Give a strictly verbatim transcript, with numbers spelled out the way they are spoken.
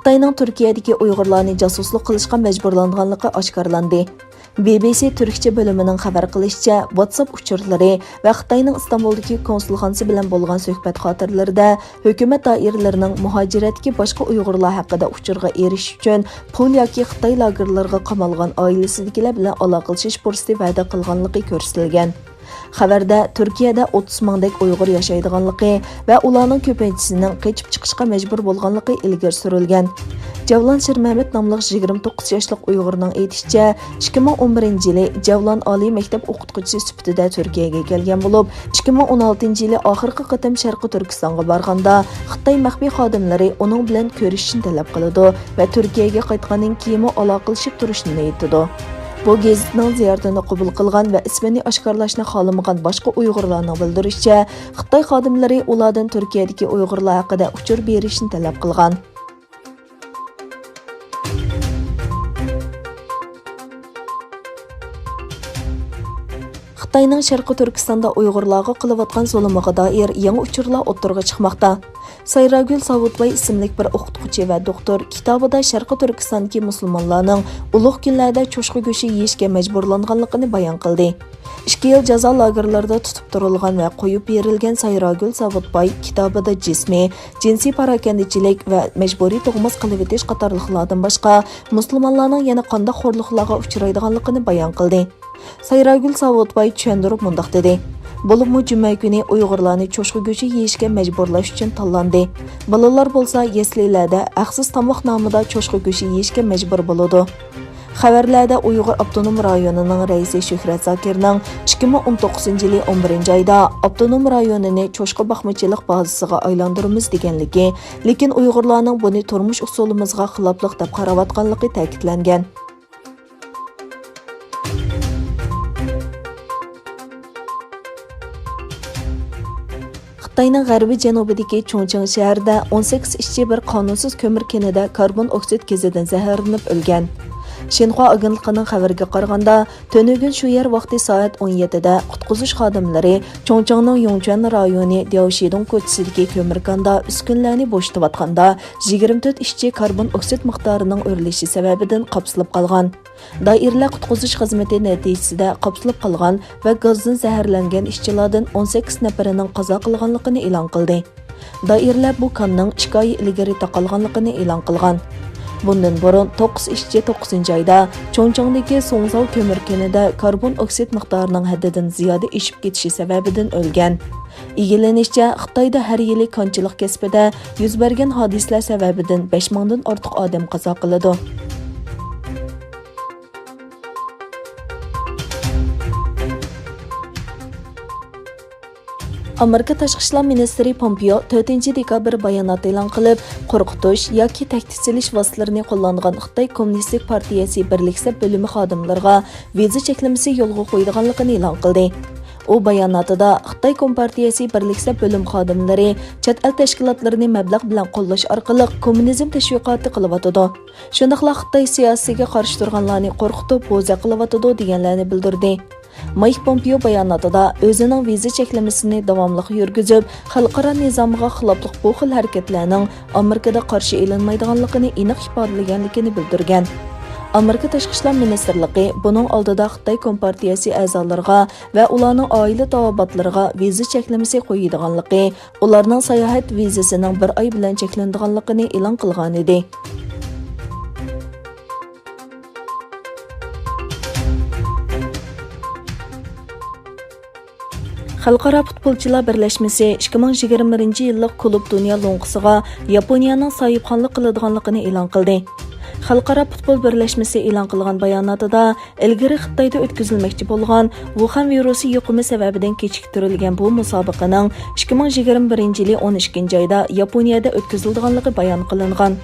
خىتاينىڭ تۈركىيەدىكى ئۇيغۇرلارنى جاسۇسلۇق قىلىشقا مەجبۇرلانغانلىقى ئاشكارىلاندى. بى بى سى تۈركچە بۆلۈمىنىڭ خەۋەر قىلىشىچە، ۋاتساپ ئۇچۇرلىرى ۋە خىتاينىڭ ئىستانبۇلدىكى كونسۇلخانىسى بىلەن بولغان سۆھبەت خاتىرىلىرىدە ھۆكۈمەت دائىرىلىرىنىڭ مۇھاجىرەتتىكى باشقا ئۇيغۇرلار ھەققىدە ئۇچۇرغا ئېرىشىش ئۈچۈن پۇل ياكى خىتاي لاگېرلىرىغا قامالغان ئائىلىسىدىكىلەر بىلەن ئالاقىلىشىش پۇرسىتى ۋەدە قىلغانلىقى كۆرسىتىلگەن. خەۋەردە تۈركىيەدە ئوتتۇز مىڭدەك ئۇيغۇر ياشايدىغانلىقى ۋە ئۇلارنىڭ كۆپىنچىسىنىڭ قېچىپ چىقىشقا مەجبۇر بولغانلىقى ئىلگىرى سۈرۈلگەن. جەۋلان شىرمەمەت ناملىق يىگىرمە توققۇز ياشلىق ئۇيغۇرنىڭ ئېيتىشىچە، ئىككى مىڭ ئون بىرىنچى يىلى جەۋلان ئالىي مەكتەپ ئوقۇتقۇچىسى سۈپىتىدە تۈركىيەگە كەلگەن بولۇپ، ئىككى مىڭ ئون ئالتىنچى يىلى ئاخىرقى قېتىم شەرقىي تۈركىستانغا بارغاندا، خىتاي مەخپىي خادىملىرى ئۇنىڭ بىلەن كۆرۈشۈشنى تەلەپ قىلىدۇ ۋە تۈركىيەگە قايتقاندىن كېيىنمۇ ئالاقىلىشىپ تۇرۇشنى ئېيتىدۇ. بۇ گېزىتنىڭ زىيارىتىنى قوبۇل قىلغان ۋە ئىسمىنى ئاشكارىلاشنى خالىمىغان باشقا ئۇيغۇرلارنىڭ بىلدۈرۈشىچە، خىتاي خادىملىرى ئۇلاردىن تۈركىيەدىكى ئۇيغۇرلار ھەققىدە ئۇچۇر بېرىشنى تەلەپ قىلغان. خىتاينىڭ شەرقىي تۈركىستاندا ئۇيغۇرلارغا قىلىۋاتقان زۇلۇمىغا دائىر يېڭى ئۇچۇرلار ئوتتۇرىغا چىقماقتا. سايراگۈل ساۋۇتباي ئىسىملىك بىر ئوقۇتقۇچى ۋە دوختۇر كىتابىدا شەرقىي تۈركىستاندىكى مۇسۇلمانلارنىڭ ئۇلۇغ كۈنلەردە چوشقا گۆشى يېيىشكە مەجبۇرلانغانلىقىنى بايان قىلدى. ئىككى يىل جازا لاگېرلىرىدا تۇتۇپ تۇرۇلغان ۋە قويۇپ بېرىلگەن سايراگۈل ساۋۇتباي كىتابىدا جىسمىي، جىنسىي پاراكەندىچىلىك ۋە مەجبۇرىي تۇغماس قىلىۋېتىش قاتارلىقلاردىن باشقا، مۇسۇلمانلارنىڭ يەنە قانداق خورلۇقلارغا ئۇچرايدىغانلىقىنى بايان قىلدى. سايراگۈل ساۋۇتباي چۈشەندۈرۈپ مۇنداق دېدى: بولۇپمۇ جۈمە كۈنى ئۇيغۇرلارنى چوشقا گۆشى يېيىشكە مەجبۇرلاش ئۈچۈن تاللاندى. بالىلار بولسا يەسلىلەردە ھەقسىز تاماق نامىدا چوشقا گۆشى يېيىشكە مەجبۇر بولىدۇ. خەۋەرلەردە ئۇيغۇر ئاپتونوم رايونىنىڭ رەئىسى شۆھرەت زاكىرنىڭ ئىككى مىڭ ئون توققۇزىنچى يىلى ئون بىرىنچى ئايدا ئاپتونوم رايونىنى چوشقا باقمىچىلىق بازىسىغا ئايلاندۇرىمىز دېگەنلىكى، لېكىن ئۇيغۇرلارنىڭ بۇنى تۇرمۇش ئۇسۇلىمىزغا خىلاپلىق دەپ قاراۋاتقانلىقى تەكىتلەنگەن. خىتاينىڭ غەربىي جەنۇبىدىكى چۇڭچىڭ شەھىرىدە ئون سەككىز ئىشچى بىر قانۇنسىز كۆمۈر كېنىدە كاربون ئوكسىد گېزىدىن زەھەرلىنىپ ئۆلگەن. شىنخۇا ئاگېنتلىقىنىڭ خەۋىرىگە قارىغاندا، تۈنۈگۈن شۇ يەر ۋاقتى سائەت ئون يەتتىدە قۇتقۇزۇش خادىملىرى چۇڭچىڭنىڭ يۇڭچۈەن رايونى دياۋشىدۇڭ كوچىسىدىكى كۆمۈر كاندا ئۈسكۈنىلەرنى بوشىتىۋاتقاندا، يىگىرمە تۆت ئىشچى كاربون ئوكسىد مىقدارىنىڭ ئۆرلىشى سەۋەبىدىن قاپسىلىپ قالغان. دائىرىلەر قۇتقۇزۇش خىزمىتى نەتىجىسىدە قاپسىلىپ قالغان ۋە گازدىن زەھەرلەنگەن ئىشچىلاردىن ئون سەككىز نەپىرىنىڭ قازا قىلغانلىقىنى ئېلان قىلدى. دائىرىلەر بۇ كاننىڭ ئىككى ئاي ئىلگىرى تاقالغانلىقىنى ئېلان قىلغان. بۇندىن بۇرۇن، توققۇز ئىشچى توققۇزىنچى ئايدا چۇڭچىڭدىكى سۇڭزاۋ كۆمۈر كېنىدە كاربون ئوكسىد مىقدارىنىڭ ھەددىدىن زىيادە ئېشىپ كېتىشى سەۋەبىدىن ئۆلگەن. ئىگىلىنىشىچە، خىتايدا ھەر يىلى كانچىلىق كەسپىدە يۈز بەرگەن ھادىسىلەر سەۋەبىدىن بەش مىڭدىن ئارتۇق ئادەم قازا قىلىدۇ. ئامېرىكا تاشقى ئىشلار مىنىستىرى پومپېئو تۆتىنچى دېكابىر بايانات ئېلان قىلىپ، قورقۇتۇش ياكى تەھدىت سېلىش ۋاسىتىلىرىنى قوللانغان خىتاي كوممۇنىستىك پارتىيەسى بىرلىك سەپ بۆلۈمى خادىملىرىغا ۋىزا چەكلىمىسى يولغا قويىدىغانلىقىنى ئېلان قىلدى. ئۇ باياناتىدا، خىتاي كومپارتىيەسى بىرلىك سەپ بۆلۈم خادىملىرى چەت ئەل تەشكىلاتلىرىنى مەبلەغ بىلەن قوللاش ئارقىلىق كوممۇنىزم تەشۋىقاتى قىلىۋاتىدۇ. شۇنداقلا خىتاي سىياسىتىگە قارشى تۇرغانلارنى قورقۇتۇپ، بوزەك قىلىۋاتىدۇ، دېگەنلەرنى بىلدۈردى. مايك پومپېئو باياناتىدا ئۆزىنىڭ ۋىزا چەكلىمىسىنى داۋاملىق يۈرگۈزۈپ، خەلقئارا نىزامغا خىلاپلىق بۇ خىل ھەرىكەتلەرنىڭ ئامېرىكىدا قارشى ئېلىنمايدىغانلىقىنى ئېنىق ئىپادىلىگەنلىكىنى بىلدۈرگەن. ئامېرىكا تاشقى ئىشلار مىنىستىرلىقى بۇنىڭ ئالدىدا خىتاي كومپارتىيەسى ئەزالىرىغا ۋە ئۇلارنىڭ ئائىلە تاۋابىئاتلىرىغا ۋىزا چەكلىمىسى قويىدىغانلىقى، ئۇلارنىڭ ساياھەت ۋىزىسىنىڭ بىر ئاي بىلەن چەكلىنىدىغانلىقىنى ئېلان قىلغانىدى. خەلقئارا پۇتبولچىلار بىرلەشمىسى ئىككى مىڭ يىگىرمە بىرىنچى يىللىق كۇلۇب دۇنيا لوڭقىسىغا ياپونىيەنىڭ ساھىبخانلىق قىلىدىغانلىقىنى ئېلان قىلدى. خەلقئارا پۇتبول بىرلەشمىسى ئېلان قىلغان باياناتىدا، ئىلگىرى خىتايدا ئۆتكۈزۈلمەكچى بولغان ۋۇخەن ۋىرۇسى يۇقۇمى سەۋەبىدىن كېچىكتۈرۈلگەن بۇ مۇسابىقىنىڭ ئىككى مىڭ يىگىرمە بىرىنچى يىلى ئون ئىككىنچى ئايدا ياپونىيەدە ئۆتكۈزۈلىدىغانلىقى بايان قىلىنغان.